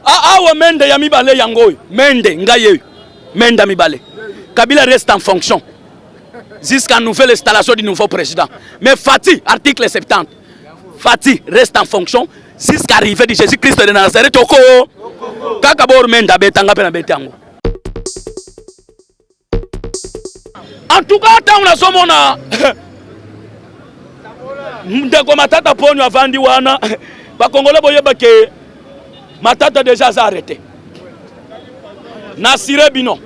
Awa Mende ya mibale yango oyo. Mende ngai yeyo. Mende ya mibale. Kabila reste en fonction jusqu'à nouvelle installation du nouveau président. Mais Fati, article 70. Fati reste en fonction jusqu'à arrivée de Jésus-Christ de Nazareth au Congo. Kaka bor Mende abetanga pe na bete yango. En tout cas ntango nazomona ndeko Matata Ponyo avandi wana, bakongole boyeba ke Matata deja aza arrete. Nasire bino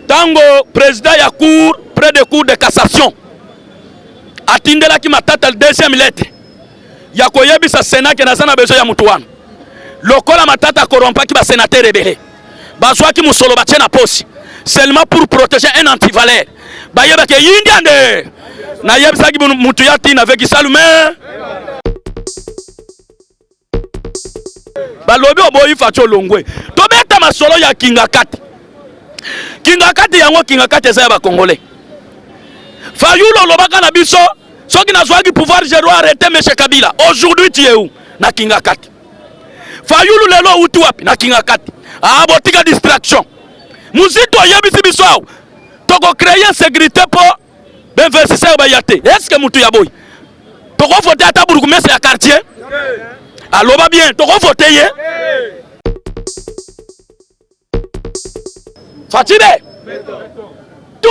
ntango président ya cour près de cour de cassation atindelaki Matata deuxième lettre ya koyebisa Sénat ke naza na besoin ya motu wana, lokola Matata akorompaki basénateur ebele bazwaki mosolo batie na posi seulement pour protéger un antivaleur, bayebaki eyindia nde nayebisaki mutu ya tina avec salume balobi oboyi Fatshi olongwe. Tobeta masolo ya Kingakati. Kingakati yango, Kingakati eza ya bakongolais. Fayulu olobaka na biso soki nazwaki pouvoir je dois arrêter monsieur Kabila. Aujourd'hui tu es où? Na Kingakati. Fayulu lelo outi wapi? Na Kingakati. Ah, botika distraction. Muzito oyebisi biso awa tokocreye insécurité mpo bainvestisseur baya te. Est-ce mutu ya boyi tokovote ata bourgmestre ya quartier aloba bien tokovote ye? Fatshi, tout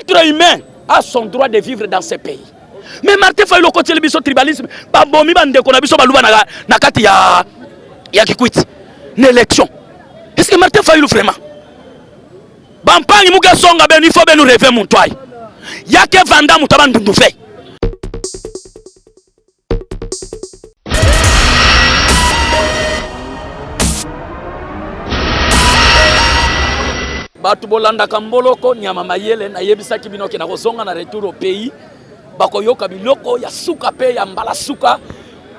être humain a son droit de vivre dans ce pays. Mais Martin Fayulu okotieli biso tribalisme, babomi bandeko na biso baluba na, na kati ya, ya Kikwit na élection. Est-ce que Martin Fayulu vraiment bampangi muke songa benu, il faut benu rêver muntu ayi yake vanda mutu abandundu fe. Bato bolandaka mboloko nyama mayele, nayebisaki bino ke nakozonga na retour au pays, bakoyoka biloko ya suka mpe ya mbala suka.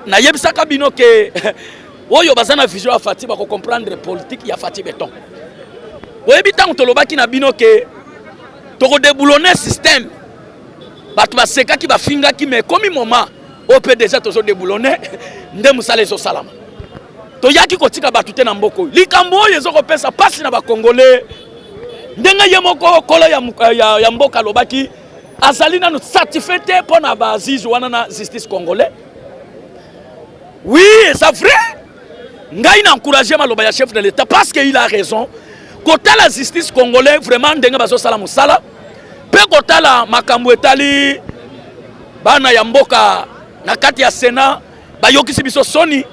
Nayebisaka bino ke oyo baza na vision ya Fati bakocomprendre politique ya Fati Beton. Boyebi ntango tolobaki na bino ke tokodeboulone système, bato basekaki, bafingaki, mais ekomi moment oyo mpe deja tozodeboulone nde mosala ezosalama. Toyaki kotika bato te na mboka oyo. Likambo oyo ezokopesa mpasi na bakongole, ndenge ye moko kolo ya, ya, ya mboka alobaki azali nano satisfait te mpo na bazizi wana na justice congolais. Oui, eza vrai, ngai na encourage maloba ya chef de l'État parce que il a raison. Kotala justice congolais vraiment ndenge bazosala mosala, mpe kotala makambo etali bana ya mboka na kati ya Sénat, bayokisi biso soni.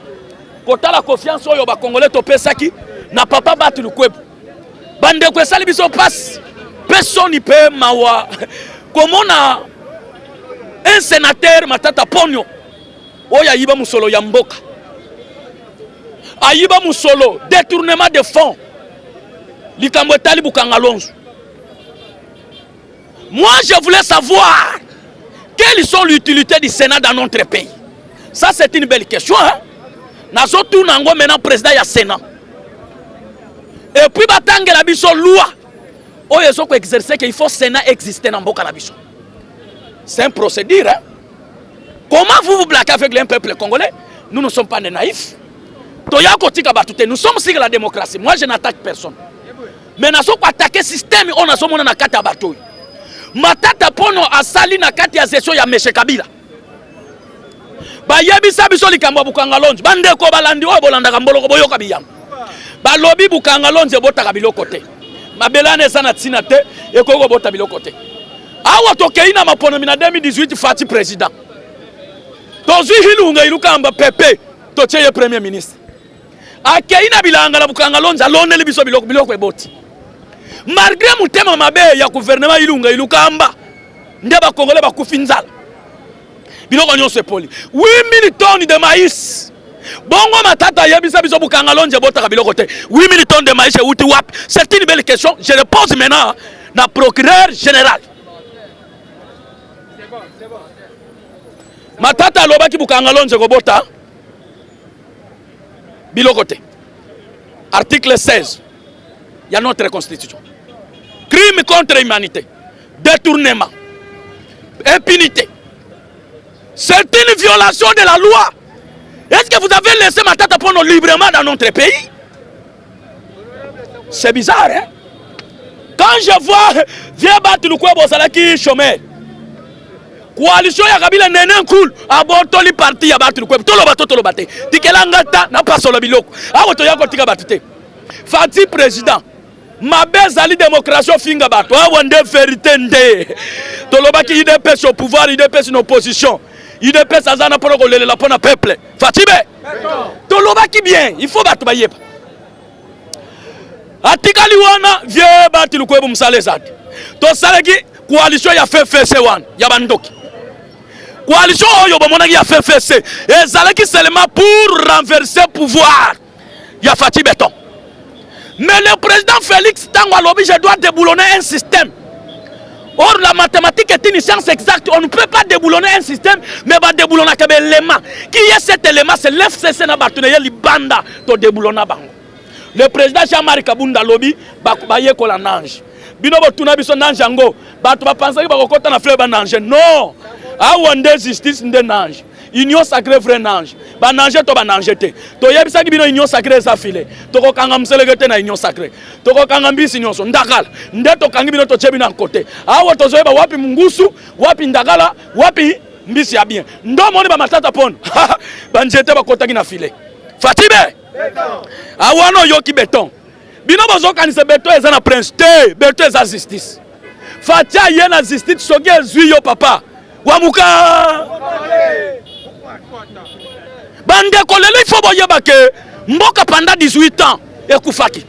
Kotala confiance oyo bakongolais topesaki na papa Batu Lukwebu, bandeko, esali biso mpasi mpe soni mpe mawa komona un sénateur Matata Ponyo oyo ayiba mosolo ya mboka, ayiba mosolo, détournement de fonds, likambo etali Bukanga Lonzo. Moi, je voulais savoir quelles sont l'utilité du Sénat dans notre pays. Ça, c'est une belle question, hein? Nazotuna yango maintenant président ya Sénat. Et puis batangela biso loi oyo ezokoexerce ke il faut Sénat exister na mboka na biso. C'est un procédure, hein? Comment vous vous blaguez avec un peuple congolais? Nous ne sommes pas des naïfs. Toya kotika bato te, nous sommes sur la démocratie. Moi, je n'attaque personne, mais nazo koattaquer système oyo nazomona na kati ya bato oyo Matata Mpono asali na kati ya gestion ya Meshe Kabila. Bayebisa biso likambo ya Bukanga Lonzo. Bandeko balandi oyo bolandaka mboloko, boyoka biyango. Balobi Bukanga Lonzo ebotaka biloko te, mabele wana eza na ntina te, ekoki kobota biloko te. Awa tokei na maponomi na 2018, Fati président, tozwi Ilunga Ilukamba pepe, totie ye premier ministre. Akei na bilanga na Bukanga Lonzo, aloneli biso biloko, biloko eboti malgré motema mabe ya gouvernement Ilunga Ilukamba. Nde bakongole bakufi nzala, biloko nyonso epoli, 8000 tonnes de maïs. Bongo Matata ayebisa biso Bukanga Lonzo ebotaka biloko te, 8000 tonnes de maïs euti wapi? C'est une belle question, je le pose maintenant na procureur général. Matata alobaki Bukanga Lonzo ekobota biloko te. Article 16 ya notre constitution, crime contre humanité, détournement, impunité, c'est une violation de la loi. Est-ce que vous avez laissé Matata Ponyo librement dans notre pays? C'est bizarre, hein? Quand je vois vieux Bahati Lukwebo ozalaki chômeur, coalition ya Kabila nene nkulu abotoli parti ya Bahati Lukwebo. Toloba to toloba te, tikela nga ta na pasola biloko awa, toya kotika bato te. Fatshi président, mabe ezali démocratie, ofinga bato awa nde vérité. Nde tolobaki UDPS au pouvoir, UDPS na opposition, UDPS aza na mpona kolelela mpona peuple. Fatshi be, tolobaki bien, il faut bato bayeba. Atikali wana vieux Bahati Lukwebo, mosala eza te. Tosalaki coalition ya FFC wana ya bandoki. Coalition oyo bomonaki ya FFC ezalaki seulement pour renverser pouvoir ya Fatshi Béton. Mais le président Félix, ntango alobi: "Je dois déboulonner un système." Or, la mathématique est une science exacte. On ne peut pas déboulonner un système, mais va déboulonner un élément. Qui est cet élément? C'est l'FCC na bato na ye libanda to déboulonna bango. Le président Jean-Marc Kabunda alobi bayekola nage. Bino botuna biso nage yango, bato bapansaki bakokɔta na fleuve banage. Non, awa nde justice nde nage. Union sacrée, vrai nage, banage to banage te. Toyebisaki bino, union sacrée eza filet. Tokokanga moseleke te na union sacrée, tokokanga mbisi nyonso, ndakala nde tokangi bino, totie bino na kote. Awa tozoyeba wapi mungusu, wapi ndakala, wapi mbisi ya bien. Ndo omoni bamatata mpono banzete bakotaki na filet. Fatshi be, awana oyoki beton. Bino bozokanisa beton eza na prince te, beton eza justice. Fatshi aye na justice. Soki ezwi yo papa wamuka. Bandeko, lelo il faut boyeba ke mboka pendant 18 ans ekufaki,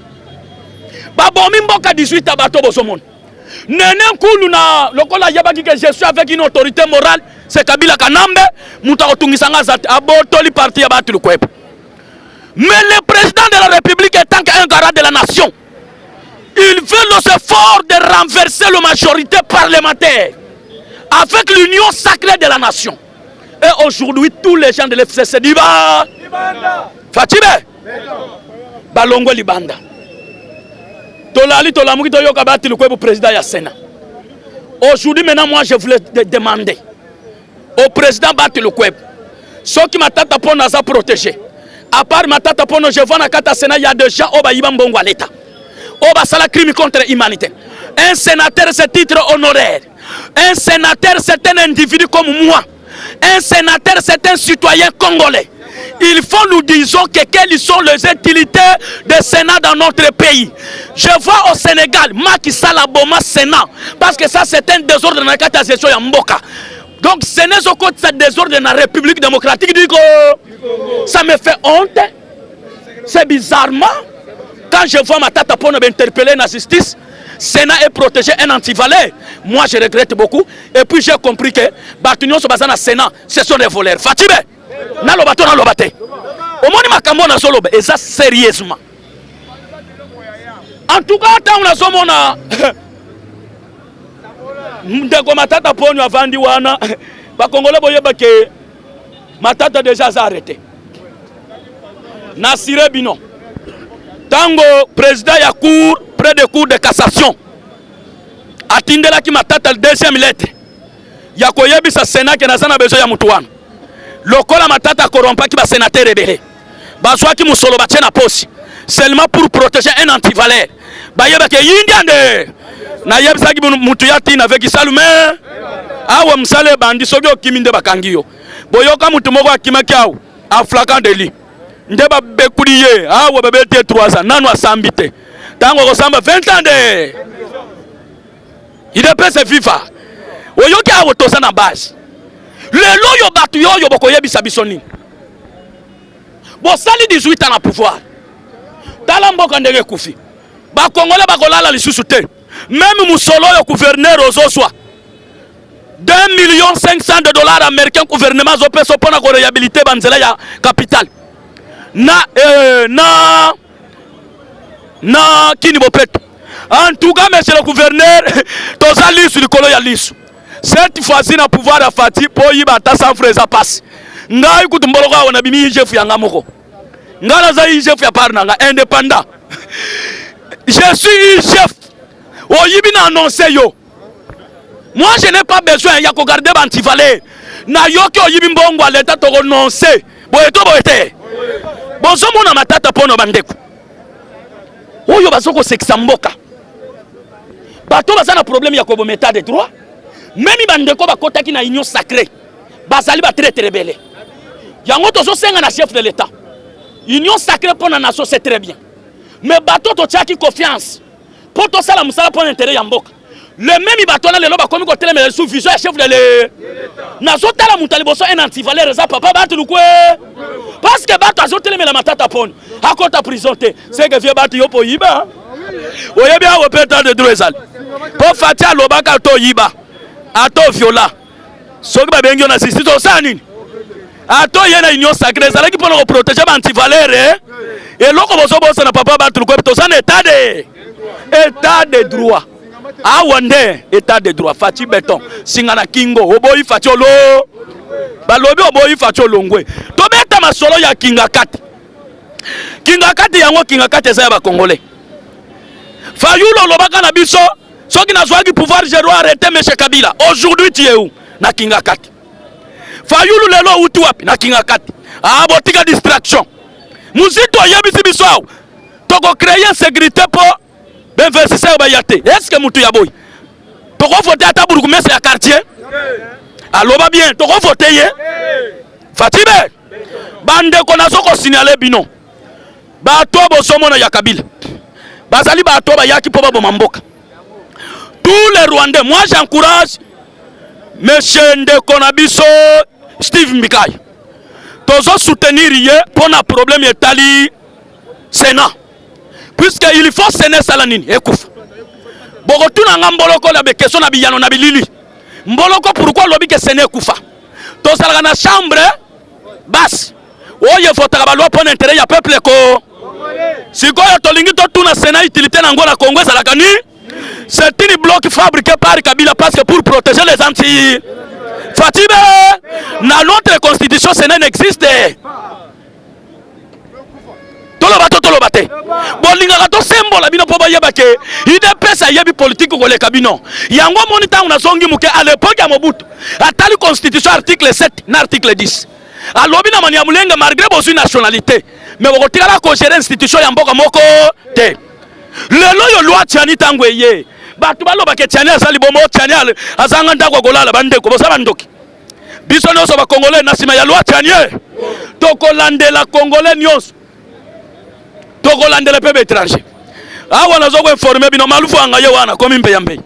babomi mboka 18 ans. Bato bozomona nene nkulu na lokola ayebaki ke je suis avec une autorité morale, c'est Kabila Kanambe, moto akotungisa nga aza te, abotoli parti ya Bahati Lukwebo. Mais le président de la République, étant qu'un garant de la nation, il veut les efforts de renverser la majorité parlementaire avec l'union sacrée de la nation. Et aujourd'hui, tous les gens de l'FCC disent: bah, Fatshi be, balongwe libanda. Tolali, tolamuki, toyoka Bahati Lukwebo président ya Sénat. Aujourd'hui, maintenant, moi, je voulais demander au président Bahati Lukwebo, soki Matata Mpono aza protégé, à part Matata Mpono, je vois na kati ya Sénat, il y a des gens oyo bayiba mbongo ya l'État, oyo basala crime contre humanité. Un sénateur, c'est titre honoraire. Un sénateur, c'est un individu comme moi. Un sénateur, c'est un citoyen congolais. Il faut nous disons que quelles sont les utilités des Sénat dans notre pays. Je vois au Sénégal, Macky Sall aboma Sénat, parce que ça, c'est un désordre dans la gestion ya mboka. Donc Sénat ça désordre dans la République démocratique du Congo. Ça me fait honte. C'est bizarrement quand je vois Matata Ponyo m'interpeller dans la justice, Sénat est protégé un antivaleur. Moi, je regrette beaucoup. Et puis j'ai compris que bato nyonso baza na Sénat, ce sont des voleurs. Fatshi be, naloba to naloba te? Omoni makambo nazoloba eza sérieusement. En tout cas, ntango nazomona ndeko Matata Ponyo avandi wana, bakongole boyeba ke Matata déjà aza arrêté. Nasire bino, ntango président ya cour près de cour de cassation atindelaki Matata deuxième lettre ya koyebisa Sénat ke naza na besoin ya motu wana, lokola Matata akorompaki basénateur ebele, bazwaki mosolo batie na posi seulement pour protéger un antivaleur, bayebaki eyindia nde nayebisaki mutu ya ntina avec salume awa mosala ebandi. Soki okimi nde bakangi yo. Boyoka mutu moko akimaki awa en flagrant délit, nde babekuli ye awa, babeti ye 3 ans, nanu asambi te. Ntango akosamba, 20 ans nde UDPS viva. Oyoki awa toza na base. Lelo oyo bato oyo bokoyebisa biso nini? Bosali 18 ans na pouvoir, tala mboka ndenge ekufi. Bakongole bakolala lisusu te. Même mosolo oyo gouverneur ozozwa, 2 millions 500 de dollars américains, gouvernement azopesa mpona koréhabiliter banzela ya capitale na Kin bopeto. En tout cas, monsieur le gouverneur, toza lisu likolo ya lisu. Cette fois-ci, na pouvoir ya Fatshi, mpo oyiba ata 100 francs eza pasi. Ngai kutu mboloko awa nabimi IGF ya nga moko. Ngai naza IGF ya part na nga, indépendant. Je suis IGF. Oyibi, na annonce yo. Moi, je n'ai pas besoin ya kogarder baantivaleur. Nayoki oyibi mbongo ya leta, tokononce boye to boye te. Bozomona Matata Mpono, bandeko. Oyo bazo kosekisa mboka. Bato baza na problème ya koboma état de droit. Meme bandeko bakotaki na union sacrée. Bazali ba traître ebele. Yango tozosenga na chef de l'État. Union sacrée mpo na nation c'est très bien. Mais bato totiaki confiance mpo tosala mosala mpo na intérêt ya mboka. Le même bato wana lelo bakomi kotelemela lisusu vision ya chef de le nazotala moto ya liboso un antivaleur eza papa bato lukwe parce que bato azotelemela matata poni akota prison te seke vie bato yo mpo oyiba oyebi awa mpe état de droit ezali mpo fati alobaka ata oyiba ata oviola soki babengi yo na justice osala nini ata oye na union sacré ezalaki mpona koprotege baantivaleur eh? eloko bozobosana papa bato lukwe toza na état de état de droit awa nde état de droit faci beton singa na kingo oboyi faci olo balobi oboyi faci olongwe tobeta masolo ya kingakati kingakati yango kingakati eza ya bakongole fayulu olobaka na biso soki nazwaki pouvoir je dois arrêter monsieur kabila aujourd'hui tu es où na kingakati fayulu lelo outi wapi na kingakati ah botika distraction muzito ayebisi biso awa toko créer insécurité mpo bainvestisseur baya te est ce que mutu ya boye tokovote ata bourgmestre ya quartier aloba bien tokovote ye fatibe bandeko nazo kosignale bino bato bozomona ya kabila bazali bato bayaki mpo baboma mboka tous les rwandais moi j'encourage monsieur ndeko na biso steve mbikai tozo soutenir ye mpo na problème etali sénat puisque il faut sénat esala nini ekufa bokotuna nga mboloko na bekestion na biyano na bilili mboloko pourquoi olobi ke sénat ekufa tozalaka na chambre basse oyo evotaka baloi mpo na intérêt ya peuple ko sikoyo tolingi totuna sénat utilité na yango na congo ezalaka ni c'est une bloc fabriqué par kabila parce que pour protéger les anti fatibe na notre constitution sénat n'existe toloba to toloba te bolingaka tosembola bino mpo boyeba ke udps ayebi politike koleka bino yango omoni ntango nazongi moke à l'époque ya mobutu atali constitution article 7 na article 10 alobi na manyamulenge malgré bozwi nationalité mais bokotikala kogere institution ya mboka moko te lelo oyo loi tiani ntango eye bato balobaka tiani aza libomo tiani azanga ndako ya kolala bandeko boza bandoki biso nyonso bakongole na nsima ya loi tianie tokolandela kongole nyonso tokolandela mpe baétranger awa naza koinforme bino malufu anga ye wana akomi mbeya mbeya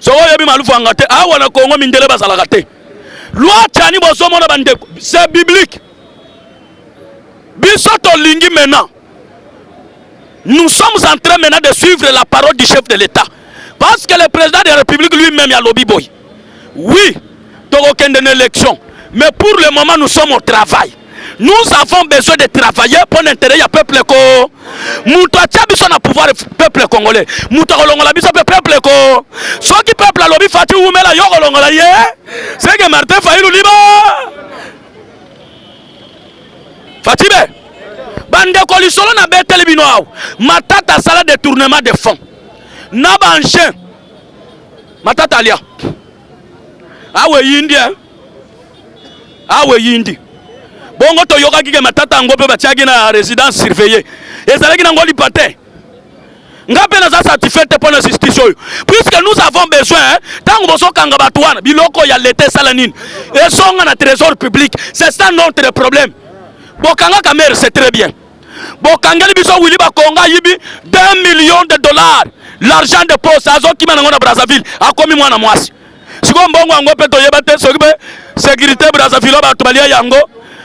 soki oyebi malufu anga te awa na kongo mindele bazalaka te loi tiani bozomona bandeko c'est biblique biso tolingi maintenant nous sommes en train maintenant de suivre la parole du chef de l'état parce que le président de la république lui-même alobi boye oui tokokende na élection mais pour le moment nous sommes au travail nous avons besoin de travailler pour l'intérêt ya peuple ko moto atia biso na pouvoir peuple congolais moto akolongola biso mpe peuple ko soki peuple alobi fati wumela yo kolongola ye seke martin fayulu liba fatibe bandeko lisolo nabeteli bino awa matata asala détournement de fonds na baengin matata alia awa eyindi eh? awa eyindi bongo toyokaki ke matata yango mpe batiaki na résidence surveillée ezalaki nango lipa te nga mpe naza satisfait te mpo na justice oyo puisque nous avons besoin ntango bozokanga bato wana biloko ya leta esala nini ezonga na trésor public c'est ça notre problème bokangaka mere c'est très bien bokangeli biso wili bakonga ayibi 2 millions de dollars l'argent de poste azokima nango na brazzaville akomi mwana mwasi sikoyo mbongo yango mpe toyeba te soki mpe sécurité brazzaville bato balia yango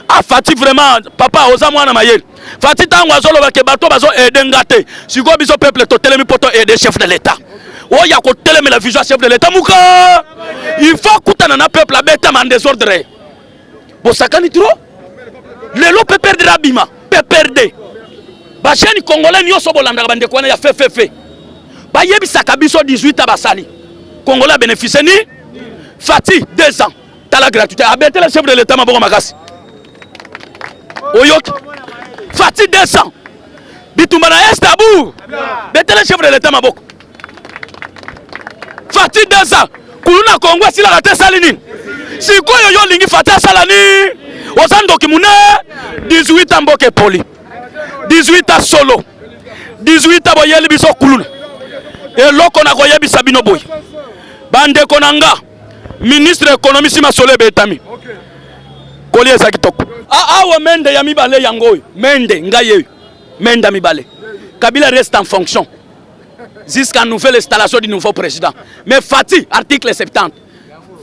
afati ah, vraiment papa oza mwana mayele fati ntango azoloba ke bato bazo aide nga te sikoyo biso peuple totelemi mpo to aide chef de l'état oyo akotelemela vision ya chef de l'état muka il faut akutana na peuple abetama en désordre bosakani trop lelo pprd abima pprd bajeune congolais nyonso bolandaka bandeko wana ya ffff bayebisaka biso 18 a basali congolais abénéficie ni fati 2 ans tala gratuité abetela chef de l'état maboko makasi oyoki fati 2 ans bitumba na est abu betela chef de l'état maboko fati 2 ans kuluna kongo esilaka te esali nini sikoyo yo olingi fati asala nini oza ndoki mune 18 ans mboka epoli 18 ans solo 18 boyeli biso kuluna. Eloko na koyebisa bino boye, bandeko na nga, ministre économie si masolo ebetami kolia eza kitoko. Awa mende ya mibale yango oyo, mende ngai yeyo mende ya mibale. Kabila reste en fonction jusqu'à nouvelle installation du nouveau président. Mais Fati, article 70,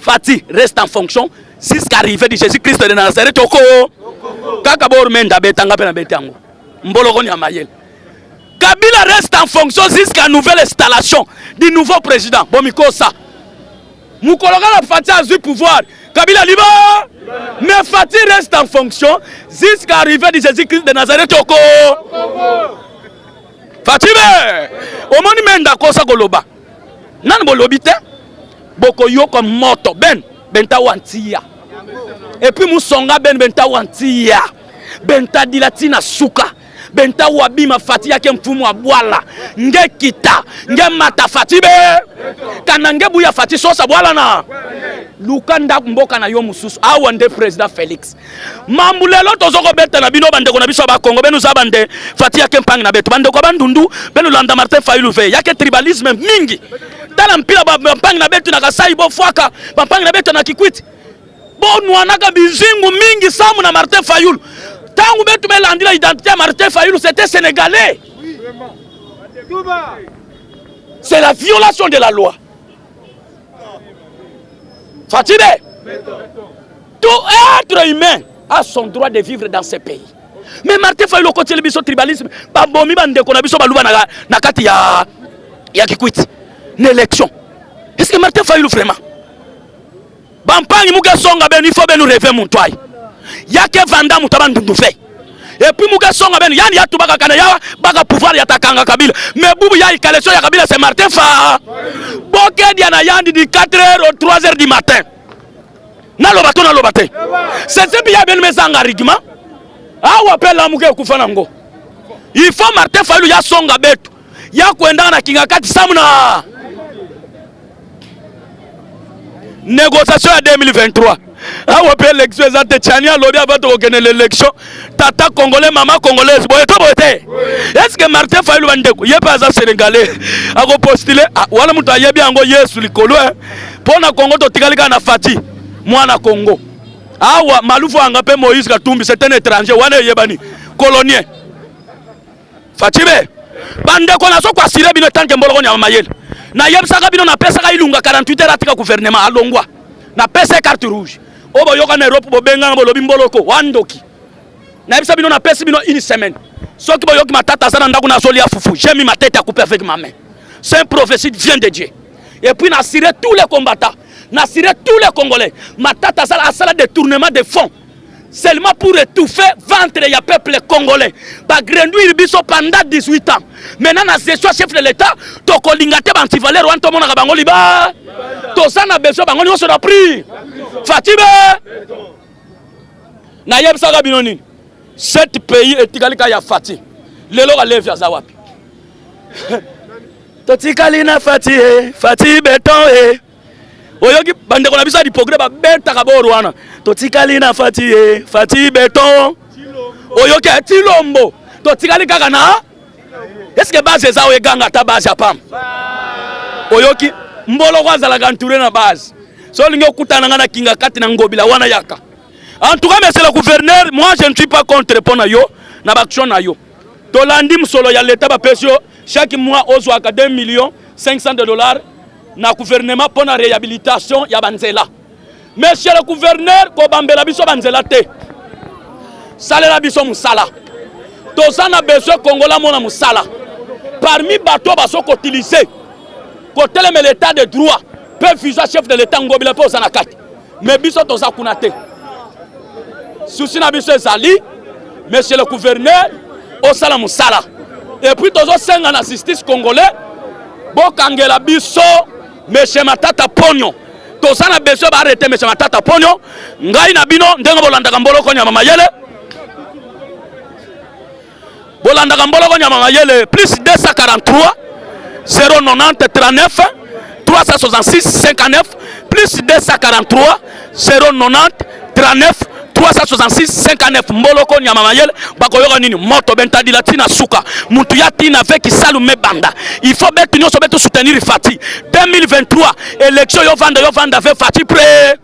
Fati reste en fonction jusqu'à arrivée de Jésus-Christ de Nazareth oko kaka bor mende abetanga mpe na bete yango mboloko ya mayele. Kabila reste en fonction jusqu'à nouvelle installation du nouveau président. Bomikosa mokolo kaka Fati azwi pouvoir, Kabila liba, mais Fati reste en fonction jusqu'à arrivée de Jésus-Christ de Nazareth oko. Fati be omoni mende akosa koloba nani bolobi te, bokoyoka moto ben benta wantia et puis musonga ben benta wantia benta dila tina suka benta wabima. Fati yake mfumu abwala nge kita nge mata. Fati be kana nge buya Fati sosa bwala na luka ndako mboka na yo mosusu. Awa nde président Félix mambu lelo tozo kobeta na bino, bandeko na biso ya Bakongo benu za bande. Fati yake mpangi na beto, bandeko ya Bandundu benu landa Martin Fayulu ve yake tribalisme mingi. Tala mpila bampangi na beto na Kasai, bofwaka bampangi na beto na Kikwiti, bonwanaka bizingu mingi samu na Martin Fayulu. Ntango betu belandila identité ya Martin Fayulu, c'était sénégalais. C'est la violation de la loi. Fatshi be, tout être humain a son droit de vivre dans ce pays, mais Martin Fayulu okotieli biso tribalisme. Babomi bandeko na biso baluba na kati ya Kikwiti na élection. Est ce que Martin Fayulu vraiment, bampangi muke songa benu, il faut benu reve muntu ayi yake vanda mutu abandundu fe. Et puis muke songa benu yani yatubaka kana ya baka pouvoir yatakanga Kabila, mais bubu ya ikaleso ya Kabila, c'est Martin fa bokedia na yandi di 4 heures au 3 heures du matin. Naloba to naloba te, sese ya benu mezanga argument. Awa mpe lamuka ekufa nango. Il faut Martin Fayulu ya songa betu ya kuendaka na kinga kati samu na négociation ya 2023. Awa mpe élection eza te. Tiani alobi ava tokokende l'élection. Tata congolais, mama congolaise, boye to boye te? Est ce que Martin Fayulu, bandeko, ye mpe aza sénégalais, akopostule? Ah, wana moto ayebi yango Yesu likolo. Mpo na Congo totikali kaka na Fati mwana Congo. Awa malufu anga mpe Moïse Katumbi, c'est un étranger wana eyebani colonien. Fatshi be, bandeko, nazokoassurer bino tanke mboloko nyama mayele. Nayebisaka bino, napesaka Ilunga 48 heures atika gouvernement, alongwa. Napesa carte rouge oyo boyoka na Europe, bobenganga, bolobi mboloko wandoki. Nayebisa bino, napesi bino une semaine, soki boyoki Matata aza na ndako nazolia fufu, j'ai mis ma tête à couper avec ma main. C'est un prophétie vient de Dieu. Et puis naassurer tous les combattants, naassurer tous les Congolais, Matata asala, asala détournement de fonds seulement pour étouffer ventre ya peuple congolais. Bagrenouille biso pendant 18 ans. Maintenant na gestion chef de l'État, tokolinga te baantivaleur wana tomonaka bango liba. Toza na besoin bango nyonso na prix. Fatshi be, nayebisaka bino nini? Cet pays etikali kaka ya Fati. Lelo kalevi aza wapi? Totikali na Fati e, Fati béton e. Oyoki bandeko na biso ya diprogrès babetaka boro wana, totikali na Fati e, Fati béton. Oyoki ya Tilombo, totikali kaka na est-ce base eza oyo eganga ata base ya pamba. Oyoki mboloko azalaka entouré na base. So olingi okutana nga na kinga kati na Ngobila wana, yaka. En tout cas, monsieur le gouverneur, moi je ne suis pas contre mpo na yo na baaction na yo. Tolandi mosolo ya leta bapesi yo chaque mois, ozwaka 2 millions 500 de dollars na gouvernement mpo na réhabilitation ya banzela. Monsieur le gouverneur, kobambela biso banzela te, salela biso mosala. Toza na besoin kongola mona mosala. Parmi bato bazokoutiliser kotelemela état de droit mpe visa chef de l'État, Ngobila mpe oza na kati. Mais biso toza kuna te. Souci na biso ezali, monsieur le gouverneur, osala mosala. Et puis tozosenga na justice congolais bokangela biso monsieur Matata Ponyo. Toza na besoin baarrêter monsieur Matata Ponyo. Ngai na bino, ndenge bolandaka mboloko nyama mayele, bolandaka mboloko nyama mayele, plus 243 090 39 366 59, plus 243 090 39. 366 59 mboloko nyama mayele bakoyoka nini moto bentadila ntina suka mutu ya tina ve kisalu mebanda il faut betu nyonso betu soutenir Fati 2023 élection yo vanda yo vanda ve Fati pre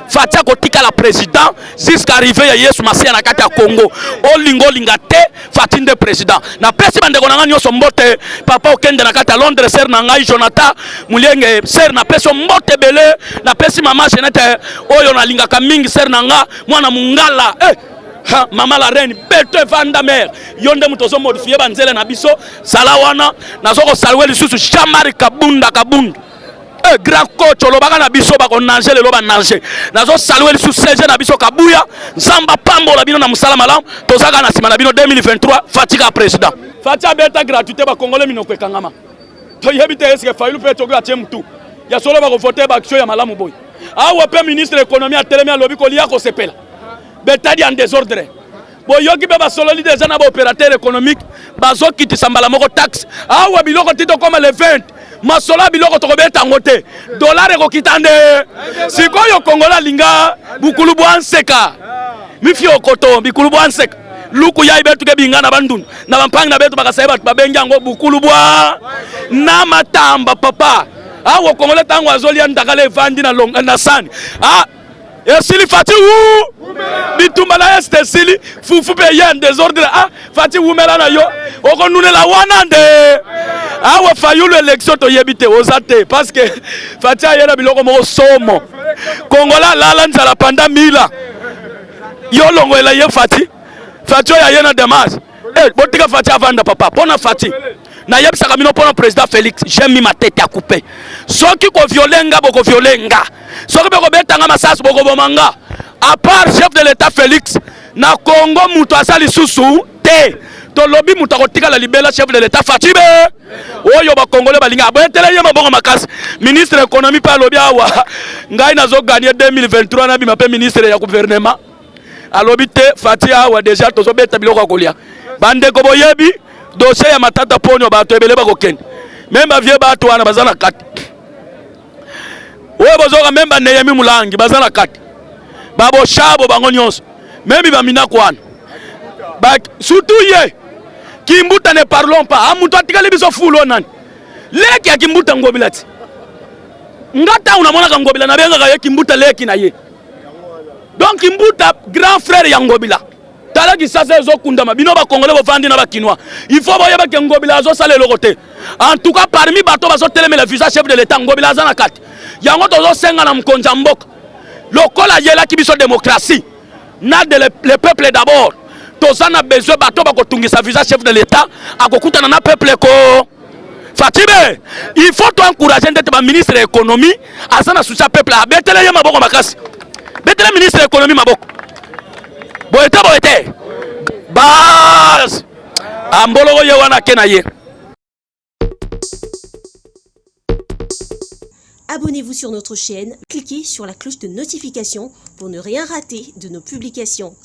Fati akotikala président jusqu'à arrivée ya Yesu Masiya na kati ya Congo. Olinga olinga te, Fati nde président. Napesi bandeko na ngai nyonso mbote, papa okende na kati ya Londres, sœur na ngai Jonathan Mulienge, sœur napesi yo mbote ebele, napesi mama Jeanette oyo nalingaka mingi, sœur na nga mwana mungala eh! Ha, mama la reine beto evanda mare yo nde moto ozomodifie banzele na biso zala wana nazo kosalue lisusu jean marc kabunda kabunda Eh, grand coach olobaka na biso bakonange lelo banange nazo salue lisusu cg na biso kabuya nzambe apambola bino na mosala malamu tozaka na nsima na bino 2023 fatika président fati abeta gratuité bakongole minoko ekangama toyebi te eske fayulu mpe toki atie mutu ya solo bakovote baaction ya malamu boye awa mpe ministre économie atelemi alobi kolia kosepela betadi en désordre boyoki mpe basololi deja na baopérateur économique bazokitisa mbala moko taxe awa biloko ti tokoma le 20 masolo ya biloko tokobeta yango te dollar ekokita nde sikoyo kongola alinga bukulu bwa nseka mifiokoto bikulu bwa nseka luku yai betu ke binga na bandundu na bampangi na betu bakasaye bato babengi yango bukulu bwa na matamba papa awa kongola ntango azolia ndakala evandi na, na sani ah, esili fati wu bitumba na este esili fufu mpe ye en desordre ah fati wumela na yo okonunela wana nde awa fayulu election toyebi te oza te parce que fati aye na biloko moko somo kongola alala nzala panda mila yo longolela ye fati fati oyo aye na damas eh, botika fati avanda papa mpo na fati nayebisaka bino mpo na président félix j'ai mis ma tête à couper soki koviole nga bokoviole nga soki bokobeta nga masasi bokoboma nga à part chef de l'état félix na congo moto aza lisusu te tolobi moto akotikala libela chef de l'état fatshi be oyo bakongole balingi abetele ye mabongo makasi ministre économie mpe alobi awa ngai nazoganye 2023 nabima mpe ministre ya gouvernement alobi te fati awa deja tozobeta biloko ya kolia bandeko boyebi dossier ya matata ponyo bato ebele bakokende meme bavie bato wana baza na kati oyo bozoka meme baneyemi mulangi baza na kati baboshabo bango nyonso meme baminako wana ba, surtout ye kimbuta ne parlons pas amutu atikali biso fulu nani leki ya kimbuta ngobila ti nga ntango namonaka ngobila nabengaka ye kimbuta leki na ye donc kimbuta grand frère ya ngobila tala kisasa ezokundama bino bakongole bovandi na bakinois il faut boyeba ke ngobila azosala eloko te en tout cas parmi bato bazotelemela visa chef de l'état ngobila aza na kati yango tozosenga na mokonzi ya mboka lokola ayelaki biso démocratie na de le, le peuple d'abord toza na besoin bato bakotungisa visa chef de l'état akokutana na peuple ko Fatibe, il faut to encourager ndete ba ministre ya économie aza na souci ya peuple abetele ye maboko makasi. Betele ministre ya économie maboko. Boye te boye te. Base. Amboloko ye wana ke na ye. Abonnez-vous sur notre chaîne, cliquez sur la cloche de notification pour ne rien rater de nos publications.